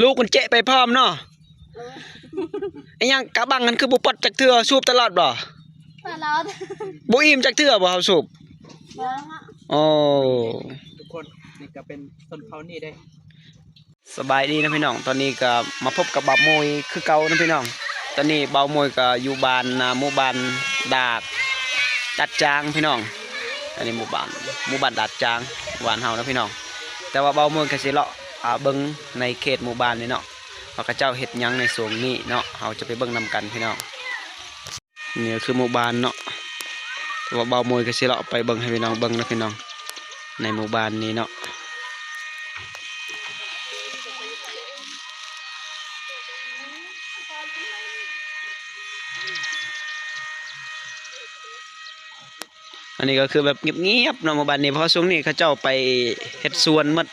ລູກມັນເຈະໄປພ້ອມເນາະ. ອີຫຍັງກະບັງຫັ້ນຄືບໍ່ປົດຈັກເທື່ອ? ສູບຕະຫຼອດບໍ່? ຕະຫຼອດ. ບໍ່ອີ່ມຈັກເທື່ອບໍ່ເຮົາສູບ? ບໍ່. ໂອ້ ທຸກຄົນ ນີ້ກະເປັນຊົນເຜົ່ານີ້ເດ້. ສະບາຍດີນະພີ່ນ້ອງ, ຕອນນີ້ກະມາພົບກັບບ່າວໂມຍຄືເກົ່ານະພີ່ນ້ອງ. ຕອນນີ້ບ່າວໂມຍກະຢູ່ບ້ານນະ ໝູ່ບ້ານດາດ ດາດຈາງພີ່ນ້ອງ. ອັນນີ້ໝູ່ບ້ານ ໝູ່ບ້ານດາດຈາງ ບ້ານເຮົານະພີ່ນ້ອງ. ແຕ່ວ່າບ່າວໂມຍກະຊິເລາະ ອ່າ ເບິ່ງໃນເຂດໝູ່ບ້ານນີ້ເນາະ ວ່າເຂົາເຈົ້າເຮັດຫຍັງໃນຊ່ວງນີ້ເນາະ, ເຮົາຈະໄປເບິ່ງນຳກັນພີ່ນ້ອງ. ນີ້ກະຄືໝູ່ບ້ານເນາະ, ແຕ່ວ່າບ່າວໂມຍກະຊິເລາະໄປເບິ່ງໃຫ້ພີ່ນ້ອງເບິ່ງນະພີ່ນ້ອງ ໃນໝູ່ບ້ານນີ້ເນາະ. ອັນນີ້ກະຄືແບບງຽບໆເນາະ ໝູ່ບ້ານນີ້, ເພາະວ່າຊ່ວງນີ້ເຂົາເຈົ້າໄປເຮັດສວນໝົດ.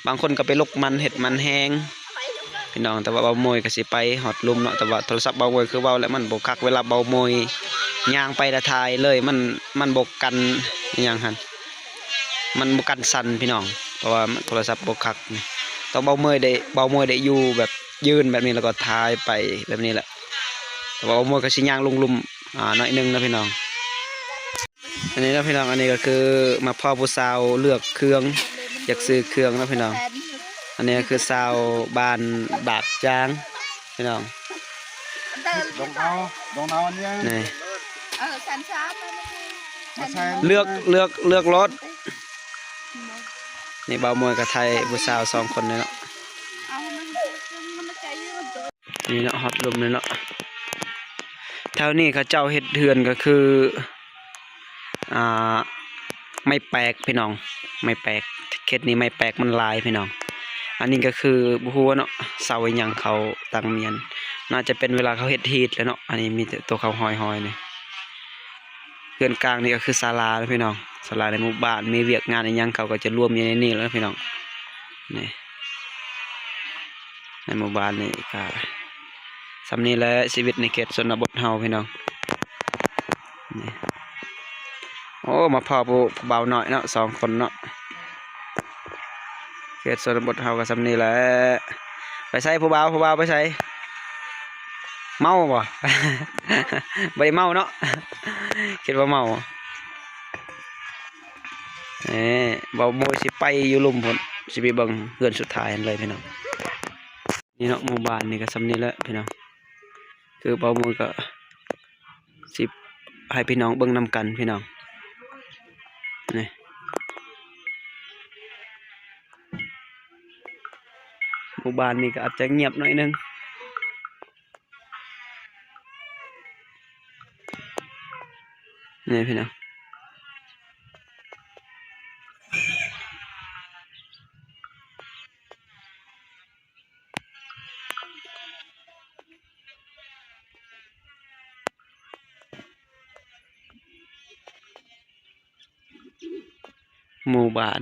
ບາງຄົນກະໄປລົກມັນ ເຮັດມັນແຮງພີ່ນ້ອງ. ແຕ່ວ່າບ່າວໂມຍກະຊິໄປຮອດລຸ່ມເນາະ, ແຕ່ວ່າໂທລະສັບບ່າວໂມຍຄືເວົ້າແຫຼະ ມັນບໍ່ຄັກ, ເວລາບ່າວໂມຍຍ່າງໄປລະຖ່າຍເລີຍ ມັນ ມັນບໍ່ກັນອີ່ຫຍັງຫັ້ນ ມັນບໍ່ກັນສັ່ນພີ່ນ້ອງ, ເພາະວ່າໂທລະສັບບໍ່ຄັກ. ຕ້ອງບ່າວໂມຍໄດ້ ບ່າວໂມຍໄດ້ຢູ່ແບບຢືນແບບນີ້ ແລ້ວກໍຖ່າຍໄປແບບນີ້ແຫຼະ. ແຕ່ວ່າບ່າວໂມຍກະຊິຍ່າງລົງລຸ່ມ ອ່າ ໜ້ອຍໜຶ່ງເນາະພີ່ນ້ອງ. ອັນນີ້ເນາະພີ່ນ້ອງ, ອັນນີ້ກະຄືມາພໍ້ຜູ້ສາວເລືອກເຄື່ອງ ຢາກຊື້ເຄື່ອງເນາະພີ່ນ້ອງ. ອັນນີ້ກະຄືສາວບ້ານດາດຈາງພີ່ນ້ອງ. ດອງເອົາ ດອງເອົາອັນນີ້ ນີ້ ເອີ ຊັ້ນສາມ ມາໃສ່ ເລືອກ ເລືອກ ເລືອກລົດ. ນີ້ບ່າວໂມຍກະຖ່າຍຜູ້ສາວສອງຄົນນີ້ເນາະ. ນີ້ເນາະ ຮອດລຸ່ມນີ້ເນາະ. ແຖວນີ້ເຂົາເຈົ້າເຮັດເຮືອນກະຄື ອ່າ ໄມ້ແປກພີ່ນ້ອງ ໄມ້ແປກ. ເຂດນີ້ໄມ້ແປກມັນຫຼາຍພີ່ນ້ອງ. ອັນນີ້ກະຄືບໍ່ຮູ້ວ່າເນາະ ເສົາອີ່ຫຍັງເຂົາຕັ້ງມຽນ ໜ້າຈະເປັນເວລາເຂົາເຮັດຮີດແຫຼະເນາະ. ອັນນີ້ມີແຕ່ໂຕເຂົາຫ້ອຍໆນີ້. ເຮືອນກາງນີ້ກະຄືສາລາເນາະພີ່ນ້ອງ, ສາລາໃນໝູ່ບ້ານ ມີວຽກງານອີ່ຫຍັງເຂົາກະຈະລວມຢູ່ໃນນີ້ແຫຼະພີ່ນ້ອງ. ນີ້ ໃນໝູ່ບ້ານນີ້ກະສ່ຳນີ້ແຫຼະ ຊີວິດໃນເຂດຊົນນະບົດເຮົາພີ່ນ້ອງ. ນີ້ ໂອ້ ມາພໍ້ຜູ້ ຜູ້ບ່າວນ້ອຍເນາະ ສອງຄົນເນາະ. ເຂດຊົນນະບົດເຮົາກະສ່ຳນີ້ແຫຼະ. ໄປໃສຜູ້ບ່າວ? ຜູ້ບ່າວໄປໃສ? ເມົາບໍ່? ບໍ່ໄດ້ເມົາເນາະ ຄິດວ່າເມົາ. ເອີ ບ່າວໂມຍຊິໄປຢູ່ລຸ່ມພຸ້ນ ຊິໄປເບິ່ງເຮືອນສຸດທ້າຍຫັ້ນເລີຍພີ່ນ້ອງ. ນີ້ເນາະ ໝູ່ບ້ານນີ້ກະສ່ຳນີ້ແຫຼະພີ່ນ້ອງ, ຄືບ່າວໂມຍກະຊິໃຫ້ພີ່ນ້ອງເບິ່ງນຳກັນພີ່ນ້ອງ. ນີ້ ໝູ່ບ້ານນີ້ກະອາດຈະງຽບໜ້ອຍໜຶ່ງ. ນີ້ພີ່ນ້ອງ ໝູ່ບ້ານ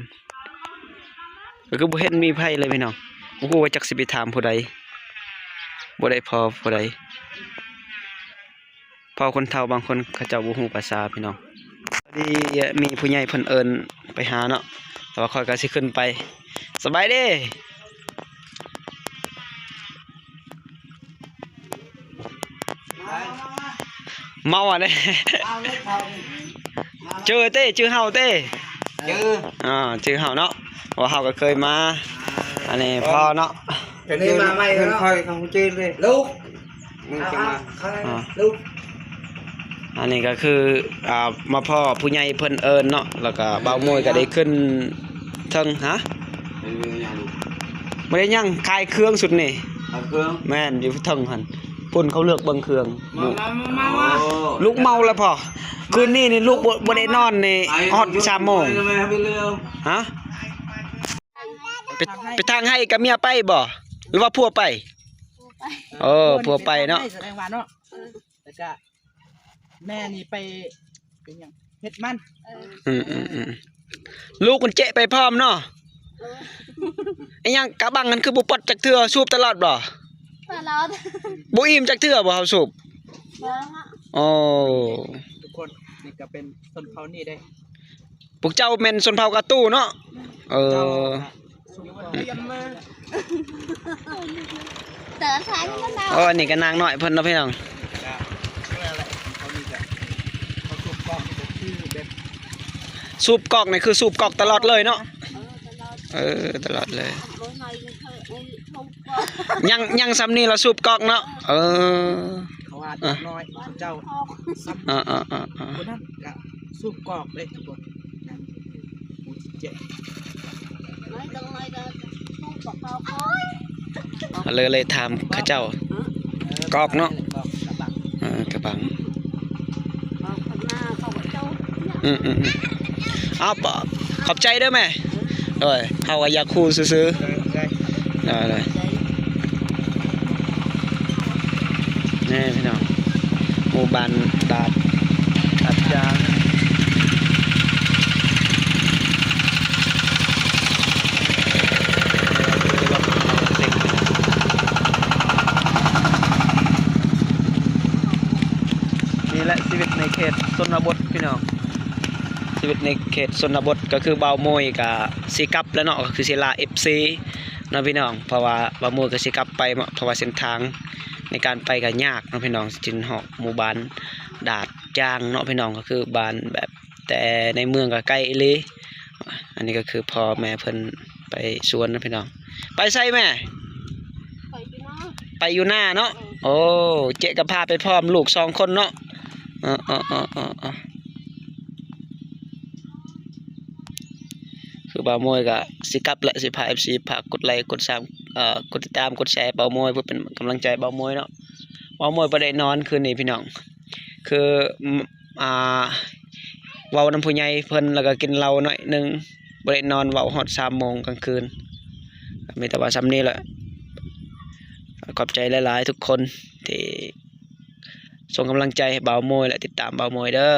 ກະຄືບໍ່ເຫັນມີໃຜເລີຍພີ່ນ້ອງ. ບໍ່ຮູ້ວ່າຈັກຊິໄປຖາມຜູ້ໃດ ບໍ່ໄດ້ພໍ້ຜູ້ໃດ. ເພາະຄົນເຖົ້າບາງຄົນເຂົາເຈົ້າບໍ່ຮູ້ພາສາພີ່ນ້ອງ. ພໍດີມີຜູ້ໃຫຍ່ເພິ່ນເອີ້ນໄປຫາເນາະ, ແຕ່ວ່າຂ້ອຍກະຊິຂຶ້ນໄປ. ສະບາຍດີ. ເມົາອັນນີ້ ຈື່ເຕ້ ຈື່ເຮົາເຕ້? ຈື່ ອ່າ ຈື່ເຮົາເນາະ ເພາະວ່າເຮົາກະເຄີຍມາ. ອັນນີ້ພໍ່ເນາະ ດຽວນີ້ມາໃໝ່ເນາະ ຂ້ອຍເຂົາຈື່ເລີຍ ລູກ ມຶງຈະມາ ອ່າ ລູກ. ອັນນີ້ກະຄື ອ່າ ມາພໍ້ຜູ້ໃຫຍ່ເພິ່ນເອີ້ນເນາະ ແລ້ວກະບ່າວໂມຍກະໄດ້ຂຶ້ນເທິງ. ຮະ ເປັນຫຍັງລູກ? ບໍ່ໄດ້ຫຍັງ ຂາຍເຄື່ອງຊຸດນີ້. ຂາຍເຄື່ອງ? ແມ່ນ ຢູ່ເທິງຫັ້ນ ພຸ້ນເຂົາເລືອກເບິ່ງເຄື່ອງ. ມາ ມາ ມາ ມາ ລູກເມົາແລ້ວພໍ່. ຄືນນີ້ນີ້ລູກບໍ່ ບໍ່ໄດ້ນອນນີ້ ຮອດສາມໂມງ. ຮະ ໄປ ໄປຖາງໄຮ່ກັບເມຍໄປບໍ່ ຫຼືວ່າຜົວໄປ? ຜົວໄປ. ເອີ ຜົວໄປເນາະ ສະແດງວ່າເນາະ. ເອີ ແລ້ວກະແມ່ນີ້ໄປ ເປັນຫຍັງ ເຮັດມັນ. ເອີ ອືມ ອືມ ອືມ. ລູກມັນເຈະໄປພ້ອມເນາະ. ເອີ ອີຫຍັງກະບັງຫັ້ນຄືບໍ່ປົດຈັກເທື່ອ? ສູບຕະຫຼອດບໍ່? ຕະຫຼອດ. ບໍ່ອີ່ມຈັກເທື່ອບໍ່ເຮົາສູບ? ບໍ່. ໂອ້ ທຸກຄົນ ນີ້ກະເປັນຊົນເຜົ່ານີ້ເດ້. ພວກເຈົ້າແມ່ນຊົນເຜົ່າກະຕູເນາະ? ເອີ ເຈົ້າ ໂອ້ ອັນນີ້ກໍນາງນ້ອຍເພິ່ນເນາະພີ່ນ້ອງ. ສູບກອກນີ້ຄືສູບກອກຕະຫຼອດເລີຍເນາະ. ເອີ ຕະຫຼອດເລີຍ. ຍັງ ຍັງສ່ຳນີ້ລະສູບກອກເນາະ. ເອີ ເພາະວ່າເດັກນ້ອຍເຂົາເຈົ້າ ເອີໆໆໆ ຜູ້ນັ້ນກະສູບກອກເດ້ທຸກຄົນ. ເລີຍ ເລີຍຖາມເຂົາເຈົ້າ. ກອກເນາະ. ເອີ ກະບັງ. ອືມໆໆ ເອົາ ຂອບໃຈເດີແມ່. ໂດຍ ເຮົາກໍຢາກຮູ້ຊື່ໆ. ໂດຍໆ ນີ້ພີ່ນ້ອງ ໝູ່ບ້ານດາດ ດາດຈາງ. ນີ້ແຫຼະຊີວິດໃນເຂດຊົນນະບົດພີ່ນ້ອງ. ຊີວິດໃນເຂດຊົນນະບົດ ກໍຄືບ່າວໂມຍກໍຊິກັບແລ້ວເນາະ ກໍຄືຊິລາເອັບຊີເນາະພີ່ນ້ອງ. ເພາະວ່າບ່າວໂມຍກໍຊິກັບໄປເນາະ ເພາະວ່າເສັ້ນທາງໃນການໄປກໍຍາກເນາະພີ່ນ້ອງ. ຈຶ່ງຮອດໝູ່ບ້ານດາດຈາງເນາະພີ່ນ້ອງ ກໍຄືບ້ານແບບ ແຕ່ໃນເມືອງກໍໃກ້ອີ່ຫຼີ. ອັນນີ້ກໍຄືພໍ່ແມ່ເພິ່ນໄປສວນເນາະພີ່ນ້ອງ. ໄປໃສແມ່? ໄປຢູ່ນາ ໄປຢູ່ນາເນາະ. ເອີ ໂອ້ ເຈກະພາໄປພ້ອມລູກສອງຄົນເນາະ. ເອີໆໆໆ ຄືບ່າວໂມຍກໍຊິກັບແລ້ວ ຊິພາເອັບຊີ ຝາກກົດໄລ ກົດຊາມ ເອີ ກົດຕິດຕາມ ກົດແຊ ບ່າວໂມຍ ເພື່ອເປັນກຳລັງໃຈບ່າວໂມຍເນາະ. ບ່າວໂມຍບໍ່ໄດ້ນອນຄືນນີ້ພີ່ນ້ອງ ຄື ອ່າ ເວົ້ານຳຜູ້ໃຫຍ່ເພິ່ນ ແລ້ວກໍກິນເຫຼົ້າໜ້ອຍໜຶ່ງ ບໍ່ໄດ້ນອນ ເວົ້າຮອດສາມໂມງກາງຄືນ. ມີແຕ່ວ່າສ່ຳນີ້ແຫຼະ. ຂອບໃຈຫຼາຍໆທຸກຄົນທີ່ສົ່ງກຳລັງໃຈໃຫ້ບ່າວໂມຍ ແລະ ຕິດຕາມບ່າວໂມຍເດີ.